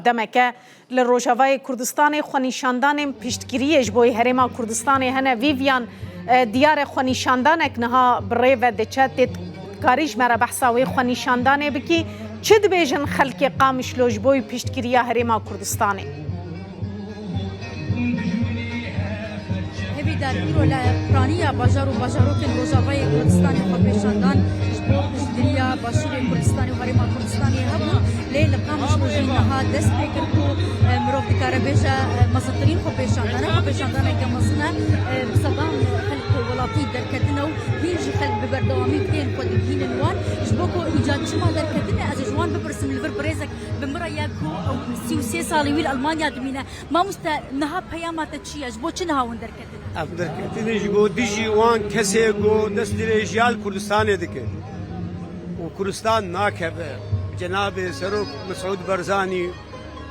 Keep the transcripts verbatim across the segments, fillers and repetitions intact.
Demeke li Rojavayê Kurdistanê xwenîşandanên piştgiriyê ji bo Herêma Kurdistanê hene. Vî viyan, e, diyar e, xwenîşandanek niha bi rê ve diçe. Tê dikarî ji me re behsa wê xwenîşandanê bikî? Çi dibêjin xelkê Qamişlo ji bo piştgiriya Herêma Kurdistanê? Hevî dar îro li piraniya bajar û bajarokên Rojavayê Kurdistanê xwepêşandan ji bo piştgiriya Başûrê Kurdistanê û Herêma Kurdistanê hebûn, lê li Qamişlo jî niha dest pê kir ku, e, mirov dikare bêje, e, mezintirîn xwepêşandane, xwepêşandaneke mezin e, e, bi sedan xelk welatî derketine û hîn jî xelk bi berdewamî tên xwe digihînin wan. Ji bo ku îca çima derketine, ez ê ji wan bipirsim, li vir birêzek bi min re ye ku ew sî û sê salî wî li Almanya dimîne. Mamoste, niha peyama te çi ye? Ji bo çi niha hûn derketin? Em derketin ji bo dijî wan kesê ku dest dirêjiya li Kurdistanê dikin û Kurdistan nakeve. Cenabê Serok Mesûd Barzanî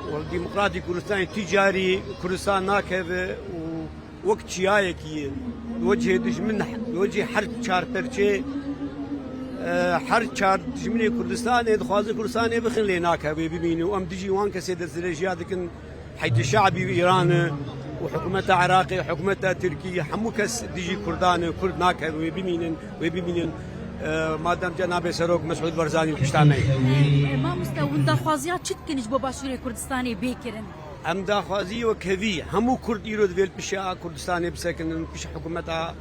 û Demokratî Kurdistanê ti carî Kurdistan nakeve û wek çiyayekî li wecihê dijmin, li wecihê her çar perçê, e, her çar dijminê Kurdistanê dixwazin Kurdistanê bixin lê nakeve, wê bimînin û em dijî wan kesê destdirêjiya dikin. Heydi Şe'bî û Îran û hikûmeta Iraqê, hikûmeta Tirkî, hemû kes dijî Kurdan e, Kurd nakevin, wê bimînin, wê bimînin. E, madem cenabê Serok Mesûd Barzanî pişta me ye. E, mamoste, hûn daxwaziya çi dikin ji bo Başûrê Kurdistanê bê kirin? Em daxwazî wekhevî, hemû Kurd îro divê li pişa Kurdistanê bisekinin, pişa hikûmeta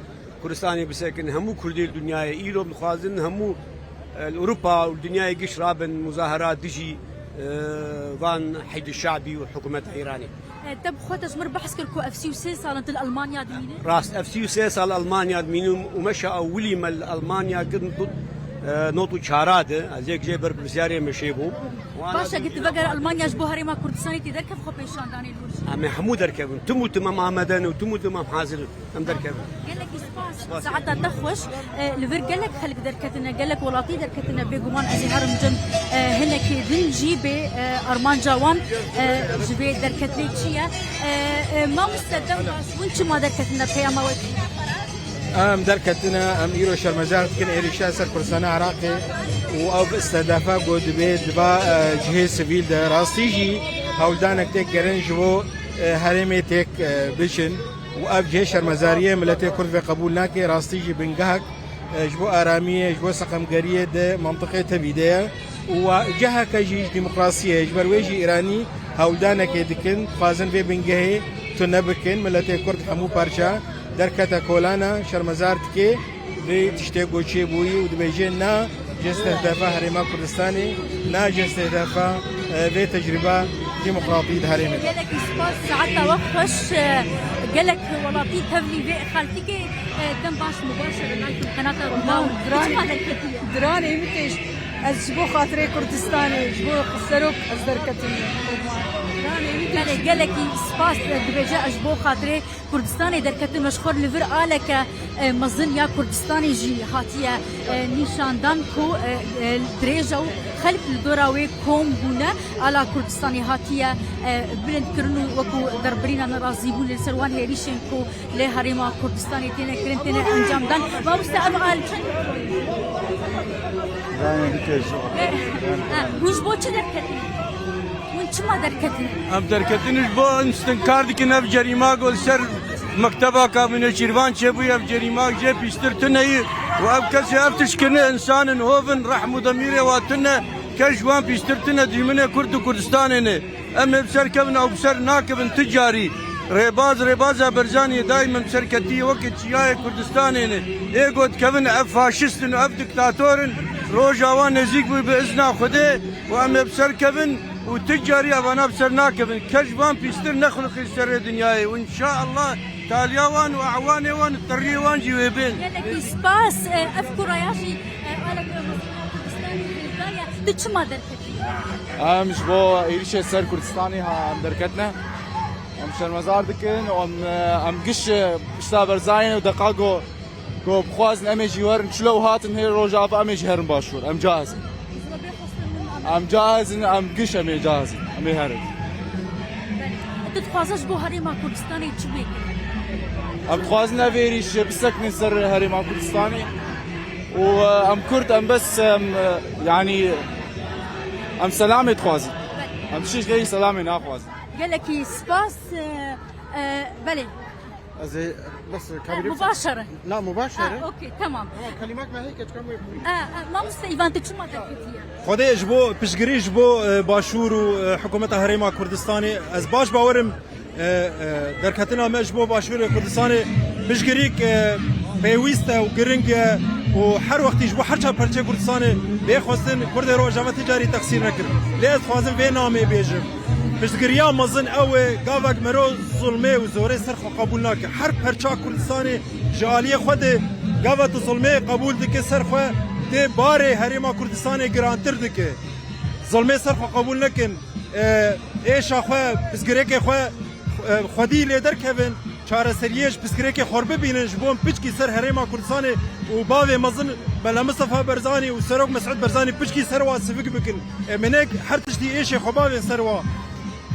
Kurdistanê bisekinin, hemû Kurdê dinyayê îro dixwazin, hemû, e, li Ewropa û li dinyayê giş rabin muzahera dijî, e, van Heydi Şe'bî û hikûmeta Îranê. E, te bi xwe te ji min re behs kir ku ev sî û sê sal in tu li Almanya dimînî? Rast, ev sî û sê sal Almanya dimînim û meşa ewilî me li Almanya kir nod û, e, nod û çara de. Ez yek jê berpirsyarê me şê bûm. Baş e, tu vegere Almanya ji bo Herêma Kurdistanê tê derkev xwepêşandanê li wir jî? Em ê hemû derkevin. Tim û tim em amade ne û tim û tim em hazir in. Em derkevin. Gelekî spas. Saeta te xweş. E, li vir gelek xelk derketine, gelek welatî derketine, bêguman ez ê herim cem, e, hinekê din jî bê, e, armanca wan, e, ji vê derketinê çi ye? E, e, mamoste, dem baş, hûn çima derketine, peyama we çi ye? Em derketine, em îro şermezar dikin êrîşa ser Kurdistana Iraqê û ev istedafa ku dibê di va, e, cihê sivîl de. Rastî jî hewldanek têk kirin ji bo, e, herêmê têk, e, biçin. Û ev cihê şermezariyê miletê Kurd vê qebûl nake, rastî jî bingehek, e, ji bo aramiyê, ji bo seqemgeriyê di mentiqê tevî de ye. Û wa ciheke jî ji demokrasiyê, ji ber wê jî Îranî hewldanekê dikin, dixwazin vê bingehê tune bikin. Miletê Kurd hemû parça derkete kolana, şermezar dike. Vê tiştê ku çêbûyî û dibêje na ji stehdefa Herêma Kurdistanê, na ji stehdefa, e, vê tecrîba demokratî di herêmê de. Gelekî spas, saeta we xweş. E, gelek welatî tevlî vê xeltikê, e, dem baş, mubaşer, live, qenata Rûdaw. Diranê, çima derketiye? Diranê min têş, ez ji bo xatirê Kurdistanê, ji bo serok ez derketim. Diranê min têş. Belê, gelekî spas, e, dibêje ez ji bo xatirê Kurdistanê derketin, meşxur li vir aleke, e, mezin ya Kurdistanê jî hatiye, e, nîşandan ku, e, e, dirêj e û xelk li dora wê kom bûne, ala Kurdistanê hatiye, e, bilind kirin û wekû derbirîna nerazîbûn li ser wan hêrîşên ku lê Herêma Kurdistanê têne kirin, têne encamdan. Mamoste, ev al çend? Danê bikêş. E, e, hûn ji bo çi derketin? Hûn çima derketin? Em derketin ji bo em stinkar dikin ev cerîma ku li ser mekteba Kamî Nêçîrvan çêbûye, ev cerîma jê pîstir tune ye û ev kesê ev tişt kirine însan in, hov in, rehm û demîrê wa tune, kes ji wan pîstir tune, dijminê Kurd û Kurdistanê ne. Em ê bi ser kevin, ew bi ser nakevin ti carî. Rêbaz, rêbaza Barzanî daîm em ser ketiye weke çiyayê Kurdistanê ne. Ê ku dikevin ev faşist in û ev diktator in, roja wan nêzîk bû bi izna Xwedê. Û em ê bi ser kevin û ti carî evana bi ser nakevin. Kes ji van pîstir nexuliqî serê dinyayê û înşaallah taliya wan û ewanê wan û teriyê wan jî wê bên. Gelekî spas, e, ev kuraya jî, e, alek Kurdistanê daye. Tu çima derketî? Em ji bo êrîşê ser Kurdistanê ha em derketine. Em şermezar dikin û em, e, em giş, e, pişta Berzayê û deqa ku Ku bixwazin em ê jî werin çilo û hatin hê Rojava, em ê jî herin başûr. Em cahizin. Em cahizin, em giş em ê cahizin. Em ê herin. Tu dixwaze ji bo Herêma Kurdistanê çi bê? Em dixwazin ev êrîş bisekinin ser Herêma Kurdistanê. Û, e, em Kurd, em bes, em, e, yanî, em selamê dixwazin. Em piştgirî selamê naxwazin. Gelekî spas. E, e, belê. Ez ê bes e, mubaşere. Na mubaşere. Ha, okey, tamam. Ama kelimek me heye keçika me. E, e, mamoste Îvan, te çima derketiye? Xwedê ji bo piştgirî ji bo e, Başûr û e, hikûmeta Herêma Kurdistanê ez baş bawerim. E, e, derketina me ji bo Başûrê Kurdistanê piştgirîk e, pêwîst e û giring e û her wextî ji bo her çar perçê Kurdistanê bê xwestin Kurdê Rojava ti carî texsîr nekir. Lê ez dixwazim vê namê bêjim. Piştgiriya mezin ew e, gavek mero zulmê û zorê ser xwe qebûl nake. Her perça Kurdistanê ji aliyê xwe de gava tu zulmê qebûl dike ser xwe, tê barê Herêma Kurdistanê girantir dike. Zilmê ser xwe qebûl nekin. E, êşa xwe, pirsgirêkê xwe, e, xwedî lê derkevin. Çareseriyê ji pirsgirêkê xwe bibînin, ji bo piçkî ser Herêma Kurdistanê û bavê mezin Mela Mistefa Berzanî û Serok Mesûd Berzanî piçkî ser wa sivik bikin. Em ê ne her tiştî êşê xwe bavên ser wa.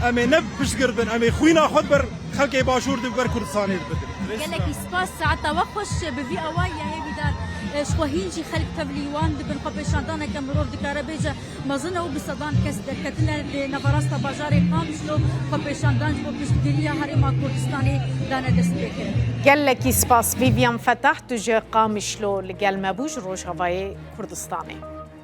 Em ê ne piştgir bin, em ê xwîna xwe di ber xelkê Başûr di ber Kurdistanê bidin. Gelekî spas, saeta we xweş. Bi vî awayî ya hêvîdar, e, ji xwe hîn jî xelk tevlî wan dibin. Xwepêşandaneke mirov dikare bêje mezin e û bi sedan kes derketine li naverasta bajarê Qamişlo xwepêşandan ji bo piştgiriya Herêma Kurdistanê dane destpêkirin. Gelekî spas Vivian Fetah, tu ji Qamişlo li gel me bû, ji Rojavayê Kurdistanê.